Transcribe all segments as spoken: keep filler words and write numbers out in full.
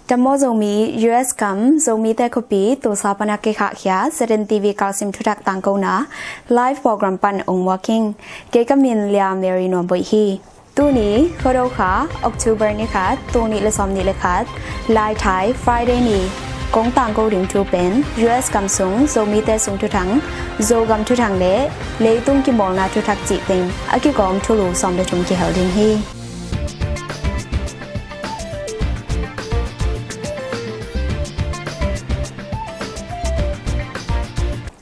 Dam maw Zomi, U S gam, Zomite khuapi, Tulsa pan a kikhahkhia, Z N T V kalsim thuthak tangkona, live program pan ong muak ing. Kei ka min Lia Mary Nuamboih hi. Tuni, Khuado kha, October ni khat, tul nih le sawm nih le khat, Laithai, Friday ni, kong tangko ding thu pen, U S gam sung, Zomite sung thuthang, Zogam thuthang le, leitung kimawlna thuthak cih teng, a kigawm thulu sawm le thum kihel ding hi.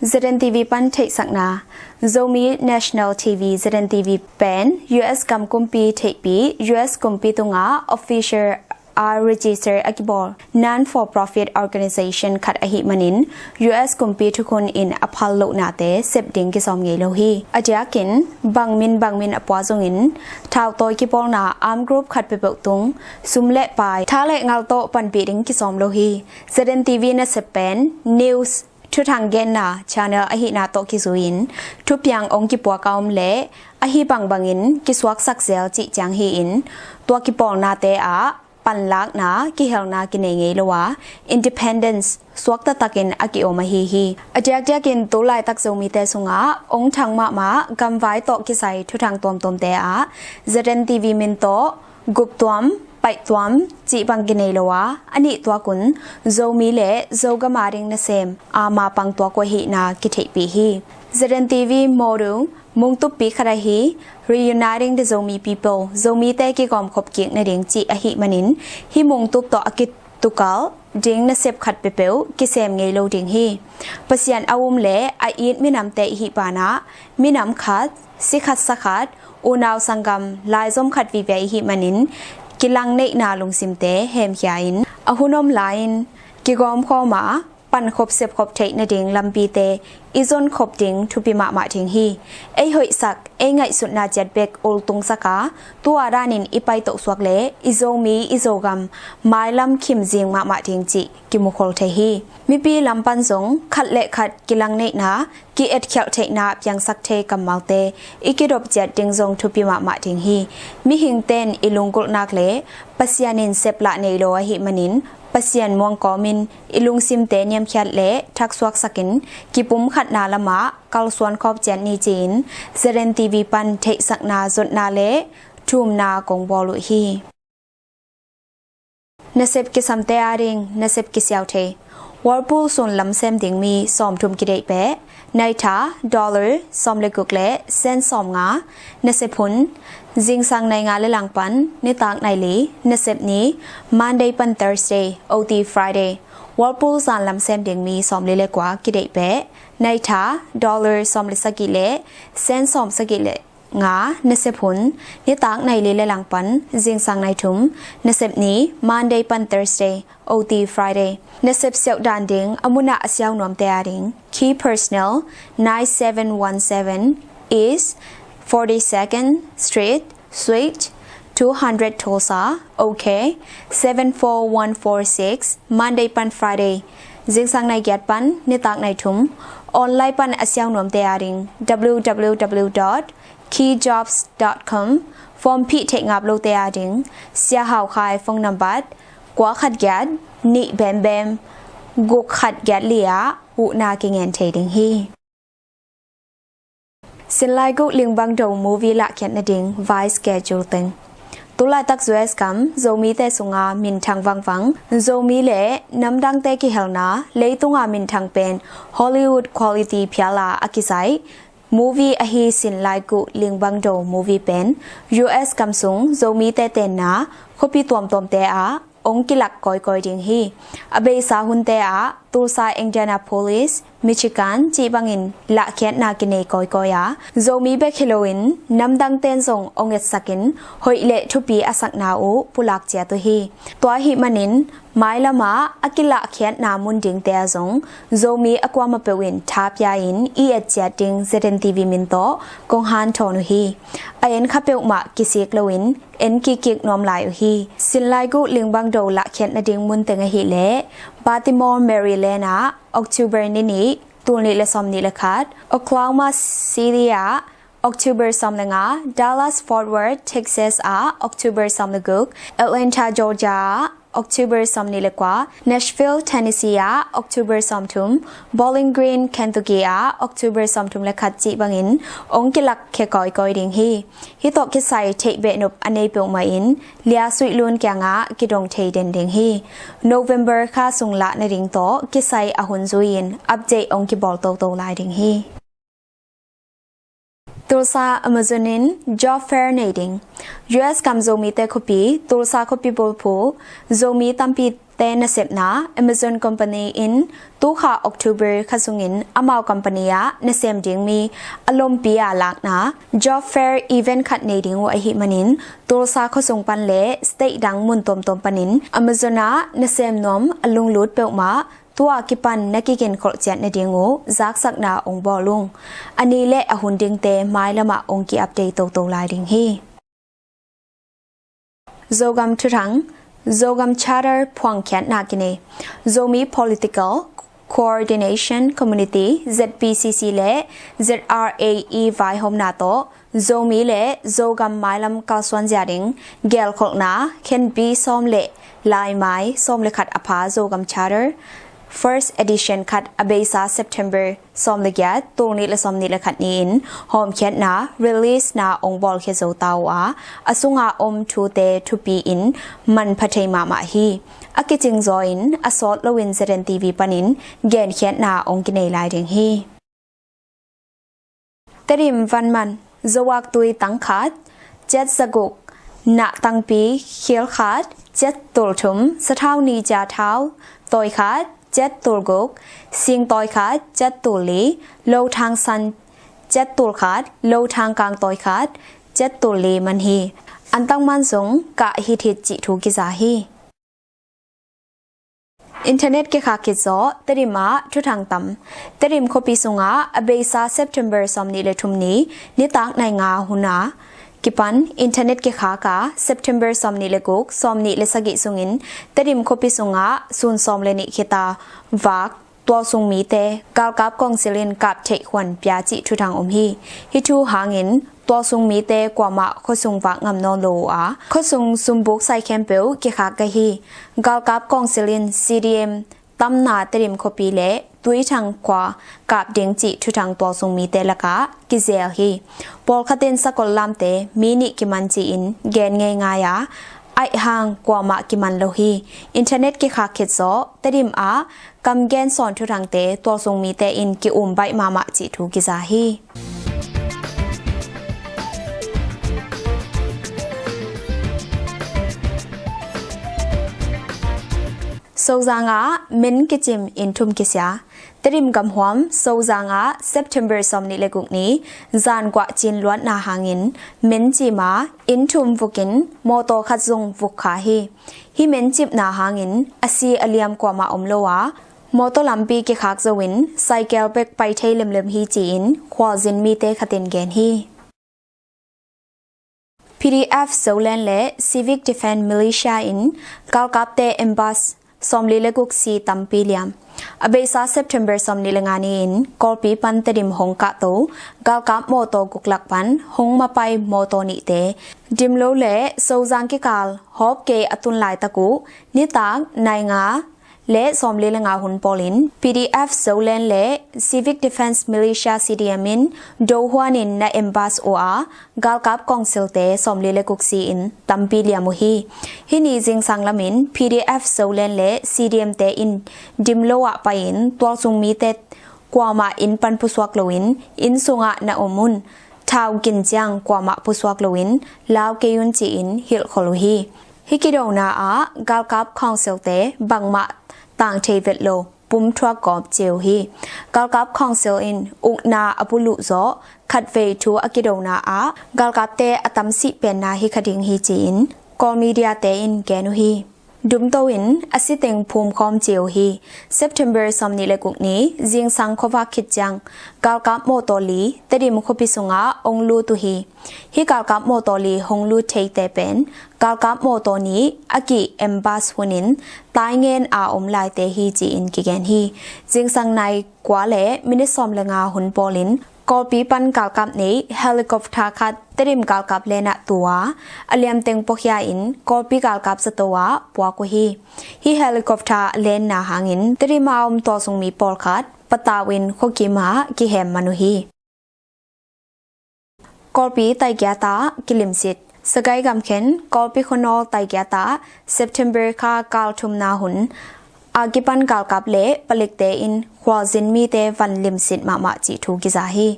Z N T V pan theihsakna. Zomi National T V, Z N T V pen U S gam kumpi theihpih, U S kumpi tungah official a register a kibawl non-for-profit organization khat ahih manin U S kumpi thukhun in a phal lohnate sep ding kisawm ngei lo hi. A diakin bangmin bangmin a pua zongin thautawi kibawlna arm group khat peuhpeuh tung sum le pai, tha le ngal tawh panpih ding kisawm lo hi. Z N T V nasep pen news thuthang genna channel ahihna tawh kizui-in thupiang ong kipuak a om le ahi bangbangin kisuaksak zel cih ciang hi-in tua kipawlnate ah panlakna kihelna kinei ngei lo a independence suak taktakin a ki-om ahi hi. A diakdiakin tu laitak Zomite sungah ong thang mahmah gamvai tawh kisai thuthang tuamtuamte ah Z N T V min tawh guptuam, paihtuam cih bang kinei lo a, a nih tuakun Zomi le Zogam a ding nasem a mapang tuak uh ahihna kitheihpih hi. Z N T V motto mungtuppi khat ahi Reuniting the Zomi People, Zomite kigawmkhop kik nading cih ahih manin hih mungtup tawh a kitukal ding nasep khat peuhpeuh kisem ngei lo ding hi. Pasian a um le a it minamte ihih banah minam khat, si khat sa khat, unau sanggam laizom khat vive ihih manin kilangneihna lungsimte hemkhia-in a hun om lai-in kigawmkhawm a pankhop sepkhop theih nading lampite i zonkhop ding thupi mahmah ding hi. Ei hoihsak, ei ngaihsutna ciat bek ultungsak a, tu-a danin i paitoh suak le i Zomi i Zogam mailam khimzing mahmah ding cih kimukhol thei hi. Mipi lam pan zong khat le khat kilangneihna, ki-etkhialh theihna piangsak thei kammalte i kidop ciat ding zong thupi mahmah ding hi. Mihingte in i lunggulhnak le Pasian in seplah nei lo ahih manin Pasian muangkawmin i lungsimte niamkhiat le thaksuaksakin kipumkhatna lamah kalsuan khawp ciat ni ci-in Z N T V pan theihsakna zotna le thumna kong bawl uh hi. Nasep kisamte ading nasep kisiau thei. Whirlpool sun lam sem ding mi sawmthum kideih peh. Naitha dollar sawm le guk le sen sawm nga. Nasep hun zingsang nai nga le langpan nitak nai li. Nasep ni Monday pan Thursday, O T Friday. Whirlpool zan lam sem ding mi sawm li le kua kideih peh. Naitha dollar sawm le sagih le sen sawm sagih le nga. Nasep hun nitak nai li le langpan zingsang nai thum. Nasep ni Monday pan Thursday, O T Friday. Nasep siauh dan ding a munah a siau nuamte ading key personnel nine seven one seven East forty-second Street, Suite two hundred Tulsa, OK seven four one four six, Monday pan Friday. Zingsang nai giat pan nitak nai thum. Online pan a siau nuamte ading W W W dot key jobs dot com. Form phih theih ngap lote ading Sia Hau Khai phone number kua khat giat nih bem bem guk khat giat li ah huhna kingen thei ding hi. Sinlai Guh Lingbang Do movie lahkhiat nading vai schedule teng. Tu laitak U S gam Zomite sunga minthang vangvang Zomi le namdangte kihelna leitunga minthang pen Hollywood quality phiala a kisai movie ahi Sinlai Guh Lingbang Do movie pen U S gam sung Zomite tenna khuapi tuamtuamte ah ong kilak kawikawi ding hi. A beisa hunte ah Tulsa, Indianapolis, Michigan cih bangin lahkhiatna kinei kawikawi a, Zomi bek hi loin namdang ten zong ong etsakin hoih le thupi a sakna uh pulak ciat uh hi. Tua ahih manin mailamah a kilahkhiatna mun dingte ah zong Zomi a kuamah peuh in tha pia-in i et ciat ding Z N T V min tawh kong hanthawn uh hi. A en kha peuhmah kisik loin en kikkik nuam lai uh hi. Sinlai Guh Lingbang Do lahkhiat nading mun teng ahih leh Baltimore, Maryland ah October ni nih, tul nih le sawm nih le khat, Oklahoma City ah October sawm le nga, Dallas Fort Worth, Texas ah October sawm le guk, Atlanta, Georgia ah October sawmnih le kua, Nashville, Tennessee ah October sawmthum, Bowling Green, Kentucky ah October sawmthum le khat cih bangin ong kilak khia kawikawi ding hi. Hih tawh kisai theih behnop a nei peuhmah in Lia Suih Lun kiangah kidong thei den ding hi. November kha sung lah nading tawh kisai a hun zui-in update ong kibawl toto lai ding hi. Tulsa Amazon in job fair nei ding. U S gam Zomite khuapi Tulsa khuapi bulphuh Zomi tampite nasepna Amazon company in tukha October kha sungin amau company ah nasem ding mi a lompi a lakna job fair event khat nei ding uh ahih manin Tulsa khuasung pan le state dang mun tuamtuam panin Amazon ah nasem nuam a lunglut peuhmah tua kipan na kigen kholh ciat nading uh zaksakna ong bawl ung. A ni le a hun dingte mailamah ong ki-update toto lai ding hi. Zogam thuthang. Zogam Charter phuangkhiatna kinei. Zomi Political Coordination Community, Z P C C le Z R A E vaihawmna tawh Zomi le Zogam mailam kalsuan zia ding gelkholhna khenpi sawm le laimai sawm le khat a pha Zogam Charter first edition khat a beisa September sawm le giat, tul nih le sawmnih le khat ni-in hawmkhiatna, release na ong bawlkhia zo ta uh a, a sunga om thute thupi in manpha thei mahmah hi. A kicing zaw in a sawt loin Z N T V panin genkhiatna ong kinei lai ding hi. Tedim vanman, Zowak tui tang khat, ciat za guk, nah tangpi khil khat, ciat tul thum, sathau ni cia thau tawi khat, ciat tul guk, sing tawi khat, ciat tul li, lo thang san, ciat tul khat, lo thang kang tawi khat, ciat tul li man hi. Antang man zong kah hithit cih thu kiza hi. Internet kikhak khit zawh Tedim ah thuthang tam. Tedim khuapi sungah a beisa September sawmnih le thum ni nitak nai nga hun a kipan internet kikhak a, September sawmnih le guk, sawmnih le sagih sungin Tedim khuapi sungah sun sawm le nih khita vak tualsung mite galkap kawngsil in kap theih khuan pia cih thuthang om hi. Hih thu hangin tualsung mite kuamah khuasung vak ngam nawn lo uh a, khuasung sumbuk sai khempeuh kikhak ka hi. Galkap kawngsil in C D M tamna Tedim khuapi le Tuithang khua kap ding cih thuthang tualsung mite lakah kizel hi. Pawlkhat in sakol lamte mi nih kiman ci-in gen ngeingai a, aih hang kuamah kiman lo hi. Internet kikhak khit zawh Tedim ah kam gen sawn thuthangte tualsung mite in ki-um baih mahmah cih thu kiza hi. Sozang ah men kicim inn thum kisia. Tedim gamhuam Sozang ah September sawmnih le guk ni zan guah cin luatna hangin men cim a, inn thum vukin mawtaw khat zong vuk kha hi. Hih men cipna hangin a si a liam kuamah om lo a, mawtaw lampi kikhak zo in cycle bek pai thei lemlem hi ci-in khualzin mite khat in gen hi. P D F Zoland le Civic Defence Militia in galkapte ambush sawmli le guk si tampi liam. A beisa September sawmnih le nga ni-in Kawlpi pan Tedim hong kahto galkap mawtaw guk lak pan hong mapai mawtaw nihte Dimlo le Sozang kikal hawp kei a tun laitak uh nitak nai nga le sawmli le nga hun pawlin P D F Zoland le Civic Defence Militia, C D M in do huanin na ambush uh a, galkap kawngsilte sawmli le guk si-in tampi liam uh hi. Hih ni zingsang lamin P D F Zoland le C D M te in Dimlo ah pai-in tualsung mite kuamah inn pan pusuak loin inn sungah na om un. Thau gin ciang kuamah pusuak loin lau kei un ci-in hilhkhol uh hi. Hih kidona ah galkap kawngsilte bangmah tang thei vet lo, pum thuak gawp ci uh hi. Galkap kawngsil in ukna a puluh zawh khatvei thu a kidona ah galkapte a tamsih penna hi kha ding hi ci-in Kawl media te in gen uh hi. Dumto in a siteng phumkhawm ci uh hi. September sawmnih le guk ni zingsang khuavak khit ciang galkap mawtaw li Tedim khuapi sungah ong lut uh hi. Hih galkap mawtaw li hong lut theite pen galkap mawtaw nih a ki ambush hunin taingen a om laite hi ci-in kigen hi. Zingsang nai kua le minit sawm le nga hun pawlin Kawlpi pan galkap nei helicopter khat Tedim galkap lenah tu a, a liamteng puakhia in Kawlpi galkap zato ah puak uh hi. Hih helicopter a lenna hangin Tedim a om tualsung mi pawlkhat patau in khuakim ah kihem man uh hi. Kawlpi taigiat ah kilimsit. Sagaing gamkhen Kawlpi khuanawl taigiat ah September kha kal thumna hun a kipan galkap le palikte in khualzin mite van limsit mahmah cih thu kiza hi.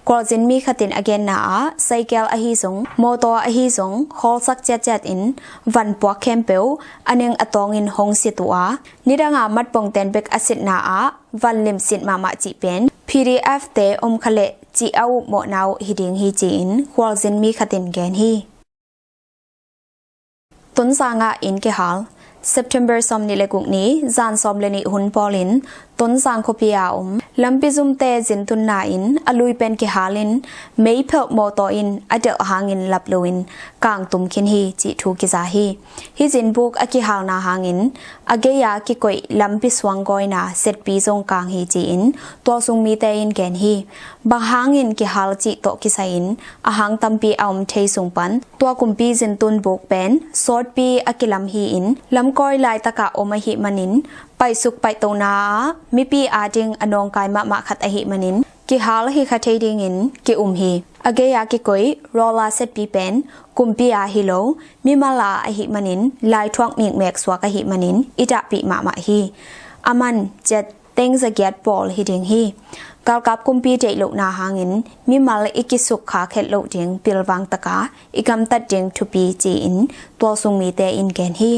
Khualzin mi khat in a genna ah cycle ahi zong, mawtaw ahi zong khawlsak ciatciat in van puak khempeuh a neng a tawngin hong sit uh a, nidang a matpongten bek a sitna ah van limsit mahmah cih pen P D F te om kha leh cih a upmawhna uh hi ding hi ci-in khualzin mi khat in gen hi. Tonzang ah inn kihal. September sawmnih le guk ni zan sawm le nih hun pawlin Tonzang khuapi a om lampi zumte zintunna in a lui pen kihalin meiphelh mawtaw in a delh hangin lap loin kangtum khin hi cih thu kiza hi. Hih zinbuk a kihalna hangin a gei-a kikoih lampi suanggawina setpi zong kang hi ci-in tualsung mite in gen hi. Bang hangin kihal cih tawh kisai-in a hang tampi a om thei sung pan tua kumpi zintun buk pen sawtpi a kilam hi-in lamkawi laitakah om ahih manin paisuk paihtohna ah mipi ading a nawngkai mahmah khat ahih manin kihal hi kha thei dingin ki-um hi. A gei-a kikoih roller setpi pen kumpi a hi lo, mimal a ahih manin laithuak mikmek suak ahih manin i dahpih mahmah hi. A man cet teng zagiat pawl hi ding hi. Galkap kumpi deih lohna hangin mimal i kisukkhak het loh ding pilvang taka i gamtat ding thupi ci-in tualsung mite in gen hi.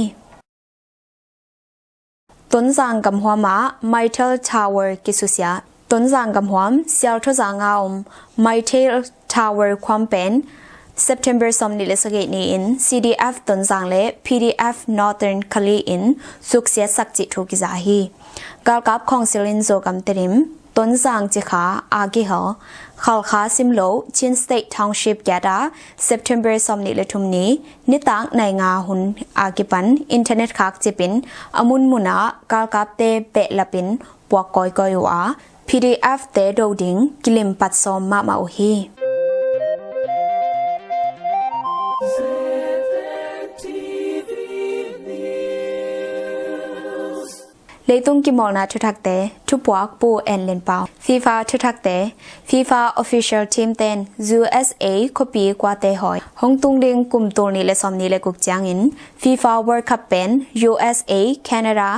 Tonzang gamhuam ah Mytel Tower kisusia. Tonzang gamhuam Sialthozang a om Mytel Tower khuam pen September sawmnih le sagih ni-in C D F Tonzang le P D F Northern Kali in suksiatsak cih thu kiza hi. Galkap khawngsil in Zogam Tedim Tonzang cikha a kihel Khalkha simlo Chin State Township kiat ah September sawmnih le thum ni nitak nai nga hun a kipan internet khak cipin a munmun ah galkapte behlapin puak kawikawi uh a, P D F te do ding kilim pat sawm mahmah uh hi. Leitung kimawlna thuthakte, thupuak Pu En Lin Pau. FIFA thuthakte, FIFA official team ten U S A khuapi kuate hawi hong tung ding kum tul nih le sawmnih le guk ciangin FIFA World Cup pen U S A, Canada,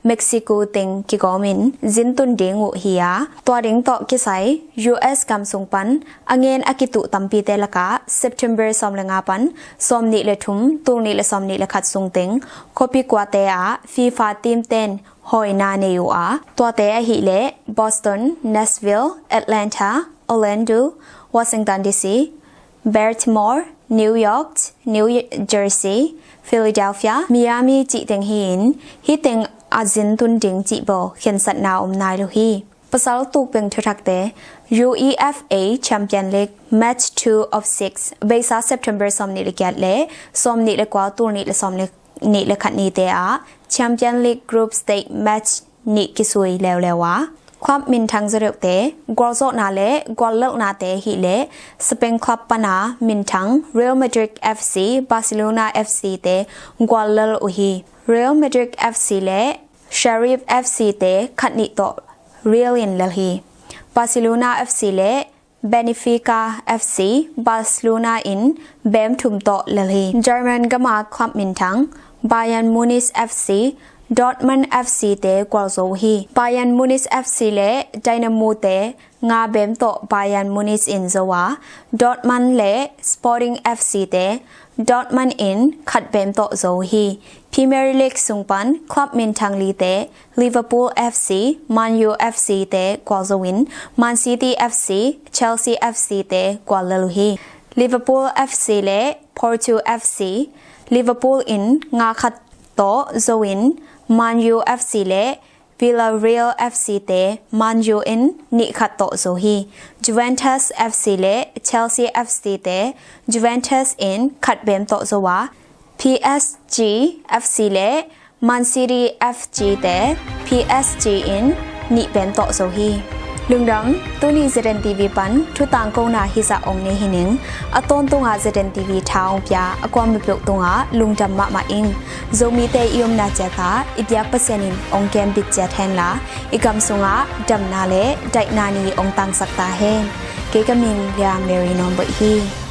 Mexico teng kigawmin zintun ding uh hi a, tua ding tawh kisai U S gam sung pan a ngen a kituh tampite lakah September sawm le nga pan sawmnih le thum, tul nih le sawmnih le khat sung teng khuapi kuate ah FIFA team ten hawina nei uh a, tuate ahih leh Boston, Nashville, Atlanta, Orlando, Washington D C, Baltimore, New York, New Jersey, Philadelphia, Miami cih teng hi-in hih teng a zintun ding cih baw khensatna om nai lo hi. Pasal tukbeng thuthakte, U E F A Champion League Match two of six beisa September sawmnih le giat le sawmnih le kua, tul nih le sawmnih le khat nite ah Champion League Group Stage Match nih kisui leuleu a, club minthang zawdeuhte gualzawhna le guallelhnate hih leh Spain club pana minthang Real Madrid F C, Barcelona F C te guallel uh hi. Real Madrid F C le Sheriff F C te khat nih tawh Real in lel hi. Barcelona F C le Benfica F C, Barcelona in bem thum tawh lel hi. German gama club minthang Bayern Munich F C, Dortmund F C te gualzo uh hi. Bayern Munich F C le Dynamo te nga bem tawh Bayern Munich in zo a, Dortmund le Sporting F C te Dortmund in khat bem tawh zo uh hi. Premier League sung pan club minthang lite Liverpool F C, Man U F C te gualzo in Man City F C, Chelsea F C te guallel uh hi. Liverpool F C le Porto F C, Liverpool in nga khat tawh zo in Man U F C le Villarreal F C te Man U in nih khat tawh zo hi. Juventus F C le Chelsea F C te Juventus in khat bem tawh zo a, P S G F C le Man City F C te P S G in nih bem tawh zo hi. Lungdam. Tuni ZNTV pan thutangkona hizah ong nei hi ning. A tawntunga ZNTV tha ong pia a kuamah peuh tungah lungdam mahmah ing. Zomite i omna ciatah i biak Pasian in ong kembit ciat henla, i gam sungah damna le daihna ni ong tangsak ta hen. Kei ka min Lia Mary Nawn Boih hi.